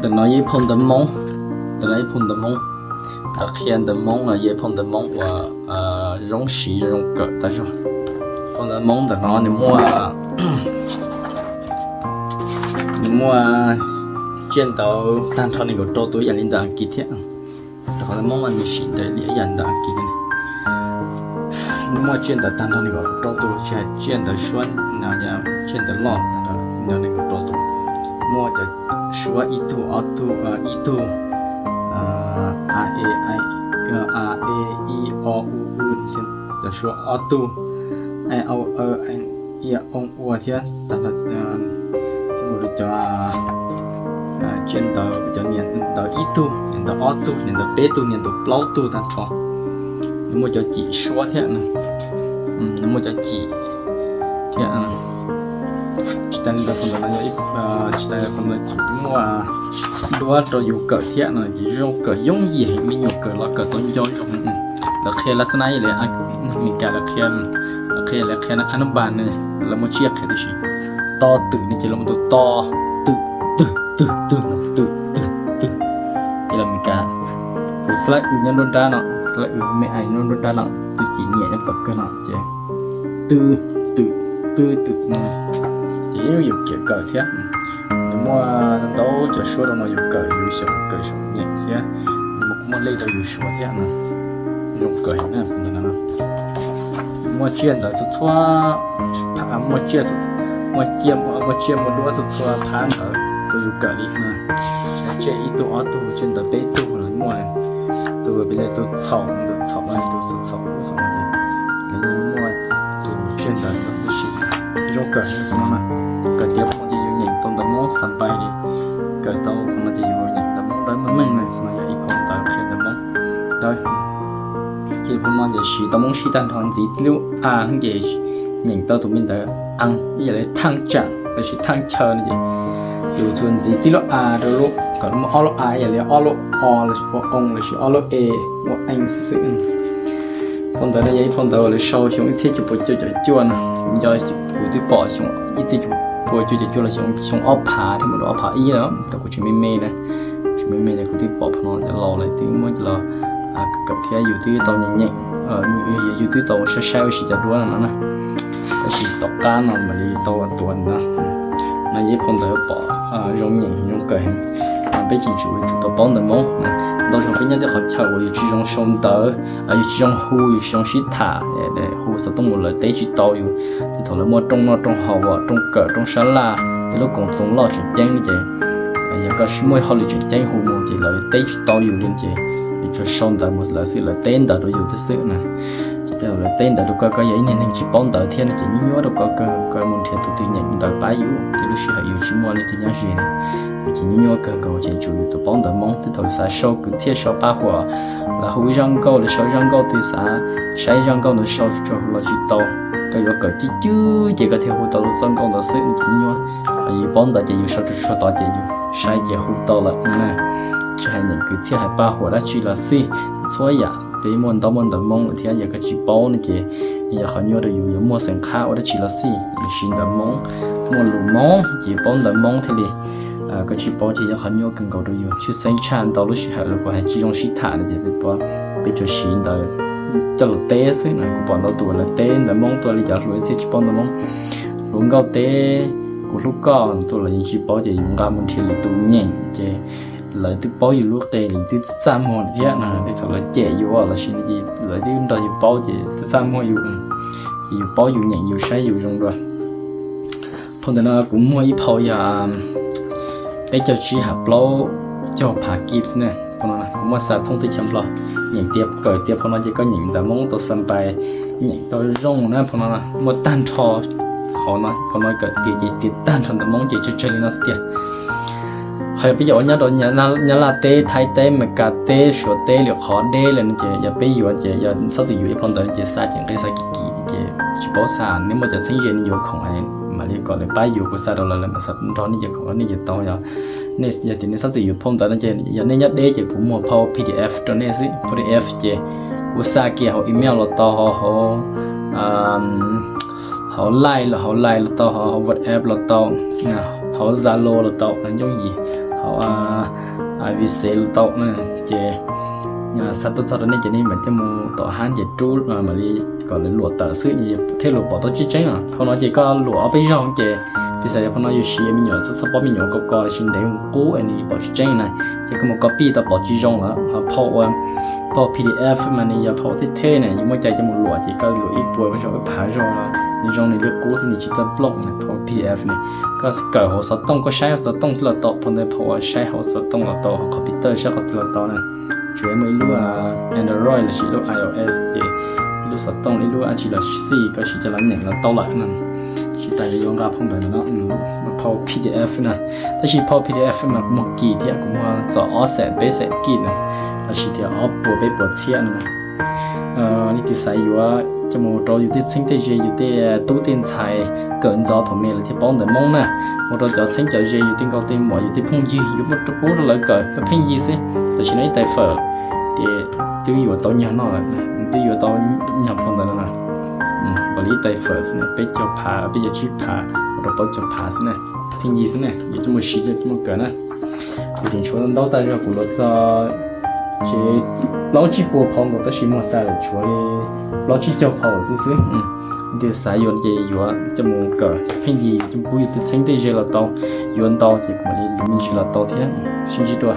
Ntawm no yog ib phau ntawv Hmoob, ntawm no ib phau ntawv Hmoob, qhia ntawv Hmoob no yog ib phau ntawv Hmoob uas zoo siv zoo kawm tag zog. Phau ntawv Hmoob ntawm no nws muaj, nws muaj tsiaj ntawv tag nrho nees nkaum rau tus ib yam li ntawv Askiv thiab. Rau qhov ntawv Hmoob mas nws siv ntawv ib yam ntawv Askiv. Nws muaj tsiaj ntawv tag nrho nees nkaum rau tus, tsis hais tsiaj ntawv suab, tsiaj ntawv loj tag nrho nees nkaum rau tus. Muaj cov suab ib tug, ob tug, ib tug, a, e, i, a, e, i, o, u, w, cov suab ob tug, e, o, e, i, o, ua thiab tag nrho, thiab mus rau cov tsiaj ntawv, cov niam ntawv ib tug, niam ntawv ob tug, niam ntawv peb tug, niam ntawv plaub tug tag nrho. Nws muaj cov cim suab thiab, nws muaj cov cim thiab. Tsis tas li ntawd, qhov ntawd no yog, tsis tas li qhov ntawd ces muaj duab rau yus kawm thiab no ces zoo kawm yooj yim heev, me nyuam kawm los kawm tau nco zoo. Lawv qhia lab xab nab li Amelikas lawv qhia, lawv qhia, lawv qhia anubal ne, lawv muaj tsiaj qhia tib si. To twm ne ces lawv muaj tus to, twm, twm, twm, twm, twm, twm, twm. Ces lawv Amelikas, tus xab lab w nyob nruab nrab no, xab lab w me ais nyob nruab nrab no, tus cim niam nyob tom kawg no ces twm, twm, twm, twm. Ces yeej yus khiav kawm thiab. Nws muaj ntau cov suab rau no yus kawm yus xyaum kawm xyaum nyeem thiab, nws muaj lej rau yus suav thiab no. Zoo kawm heev na. Muaj tsiaj ntawv txhua txhua, muaj tsiaj, muaj tsiaj muaj duab txhua txhua phab ntawd rau yus kawm li no. Tsiaj ib tug ob tug, tsiaj ntawv peb tug los muaj, tus pim li tus txhaum, tus txhaum no, tus txhaum, tus txhaum no ces nws muaj tus tsiaj ntawv tib si. Zoo kawm heev no na. Kawm tiav phoo ces yus nyeem tau ntawv Hmoob xav pais li. Kawm tau phoo no ces yus nyeem ntawv Hmoob dawb meej meej na, no yog ib phoo ntawv qhia ntawv Hmoob dawb. Ces phoo no ces siv tau Hmoob sib tag nrho, ntxiv tib lub a ces nyeem tau tus me ntawv a, ib yam li thaaj tsam lossis thaaj chaw no ces yus tsuas ntxiv tib lub a rau lub, kom muaj ob lub a, ib yam li ob lub o lossis ua oo lossis ob lub e, ua ee xwb. Phau ntawv no yog ib phau ntawv uas lawv sau xyoo ib txhiab cuaj puas cuaj caum cuaj no, nco kuv twb pom xyoo ib txhiab cuaj puas cuaj caum cuaj los xyoo ob phav thiab mus rau ob phav ib na, thaum kuv tseem me me na, tseem me me ces kuv twb pom phau no cov laus lawv twb muab coj los kawm thiab yus twb tau nyeem nyeem, yus twb tau saib saib ua si cov duab no na. Tab sis tom qab no mam li tau tuav no. No yog ib phau ntawv pom zoo nyeem zoo kawm heev. Peb tseem tsum tsum tau paub ntawv Hmoob. Ntau zaus peb nyob tej qhov chaw uas yus tsis zoo sau ntawv, yus tsis zoo hu, yus tsis zoo sib tham, hu xov tooj mus lawv teb tsis tau yus. Tej thaum lawv muaj rooj noj rooj haus, rooj kawm rooj sab laj, tej lub koom txoos loj tseem ceeb ces yog koj muaj hauj lwm tseem ceeb hu mus ces lawv teb tsis tau yus li ces yus tsuas sau ntawv mus lawv xwb, lawv teb ntawv rau yus thiab xwb na. Ces tej zaum lawv teb ntawv rau koj, koj yog ib niag neeg tsis paub ntawv thiab no ces nyuaj nyuaj rau koj kawg, koj mus nrhiav tus twg nyeem ntawv pab yus. Tej lub sij hawm yus tsis muaj leej twg nyob ze na, ces nyuaj nyuaj kawg nkaus ces tsum yus tus paub ntawv Hmoob. Tej thaum xav sau kwv txhiaj sau pab huam, los hu ib zaj nkauj los sau zaj nkauj, twg xav saib zaj nkauj ntawd sau tsuas hu los tsis tau. Koj yuav kawm cwj cwj ces koj thiaj hu tau lub zaj nkauj ntawd xwb ces nyuaj. Yus paub ntawv ces yus sau tsuag tsuag tod ces yus saib ces hu tau lawm no na. Tsis hais nyeem kwv txhiaj hais pab huam dab tsi los xij, txhua yam peb muaj ntaub muaj ntawv Hmoob lawm thiab, yog koj tsis paub no ces yog qhov nyuaj rau yus yuav muaj xeem qhab ua dab tsi los xij. Yus siv ntawv Hmoob, muaj lus Hmoob ces paub ntawv Hmoob thiaj li. Koj tsis paub ces yog qhov nyuaj kawg nkaus rau yus. Tshwj xeeb tshaj ntau lub sij hawm los kuv hais tsis zoo sib tham no ces peb tsuas siv ntawv coj los teb xwb no. Kuv pom ntau tus lawv teb ntawv Hmoob tuaj li cov hluas txhiaj tsis paub ntawv Hmoob. Hluas nkauj teb kuv hlub koj tuaj los yeej tsis paub ces yus nqa mus nrhiav lwm tus nyeem ces lawv twb paub yus lub qe lawm twb txaj muag thiab no. Tej thaum lawv cem yus los sis lawv twb nrog yus paub ces twb txaj muag yus, ces yus paub yus nyeem yus saib yus zoo dua. Phau ntawv no kuv muag ib phau yog peb caug tsib hab plaub caug phav kib ne. Phau no kuv muab xa thoob teb chaws Nplog. Nyeem tiav kawm tiav phau no ces koj nyeem ntawv Hmoob tau xa npai, nyeem tau zoo na. Phau no muaj tag nrho hauv no, phau no kawm tiav ces tiav tag nrho ntawv Hmoob ces tsawg tsawg li no xwb tiag. Ho yog peb cov uas nyob rau Nyab Laj teb, Thaib teb, Meskas teb, Suav teb, lwm qhov deb lawm no ces yog peb yuav ces yog txhob txwm yuav ib phau ntawv ces xa ces nqe xa kim kim ces tsis paub xa. Nej muaj cov txheeb ze nej yuav khoom mam li kom lawv pab yuav, kuv xa rau lawv, lawv mam xa nrog nej ces khoom nej yuav tau. Yog nej, yog tias nej txhob txwm yuav phau ntawv no ces yog nej nyob deb ces kuv muag phau P D F rau nej xwb. P D F ces kuv xa kiag hauv email los tau, hauv, hauv Line los, hauv Line los tau, hauv WhatsApp los tau, hauv hauv Zalo los tau, yooj yim, hauv IVC los tau na. Ces xa tuaj txog rau nej ces nej mam coj mus tom hab ces rub mam li kom lawv luam tawm xwb thiaj luam pom tau tseeb tseeb os. Phau no ces koj luam ob peb zaug ces piv xam yog phau no yus siv me nyuam txhob txhob paub me nyuam ko ko los sis ntev mus qub es nws pom tsis tseeb na, ces koj mus copy tau pom tsis zoo lawm. Ho phau ua phau PDF mas nws yog phau thej thej na, yus muaj cai coj mus luam ces koj luam ib puas zaug ib phav zaug nws zoo nws li qub xwb, nws tsis txawj plooj na. Phau PDF na koj kawm hauv xov tooj, koj saib hauv xov tooj xwb los tau. Phau ntawd phau uas saib hauv xov tooj los tau, hauv computer saib qhov twg los tau na. Tsuas yog muaj ib lub Android los sis ib lub iOS ces ib lub xov tooj ib lub dab tsi los xij koj siv coj los nyeem los tau lawm na. Tsis tas yuav yuav nqa phau ntawd no, phau PDF na. Tab sis phau PDF mas kuv muag kis thiab, kuv muag txog ob xees peb xees kis na, los sis tias ob puas peb puas txhiab no. Leej twg xav yuav coj mus rau yus tej txheeb tej ze, yus tej tub tej ntxhais kawm ntxov thaum me lawv thiaj paub ntawv Hmoob na. Mus rau cov txheeb cov ze, yus tej nkauj tej muam, yus tej phooj ywg, yuav muab rau pub rau lawv kawm pheej yig xwb. Tam sim no ib tais fawm ces twb yuav tau nyuag no lawm, twb yuav tau nyuag phau ntawd no na. Npaum li ib tais fawm xwb na, peb caug phav, peb caug tsib phav mus rau plaub caug phav xwb na, pheej yig xwb na, yuav coj mus siv coj mus kawm na. Kuv tseem tshuav ntau tag zog, kuv luam txog tsev plaub tsib puas phau nkaus tab sis muag tas lawm tshuav li plaub tsib caug phau xwb xwb. Leej twg xav yuav ces yuav coj mus kawm pheej yig, coj mus pub yus tej txheeb tej ze los tau, yuav ntau ces kuv mam li lus me ntsis los tau thiab. Sib ntsib dua.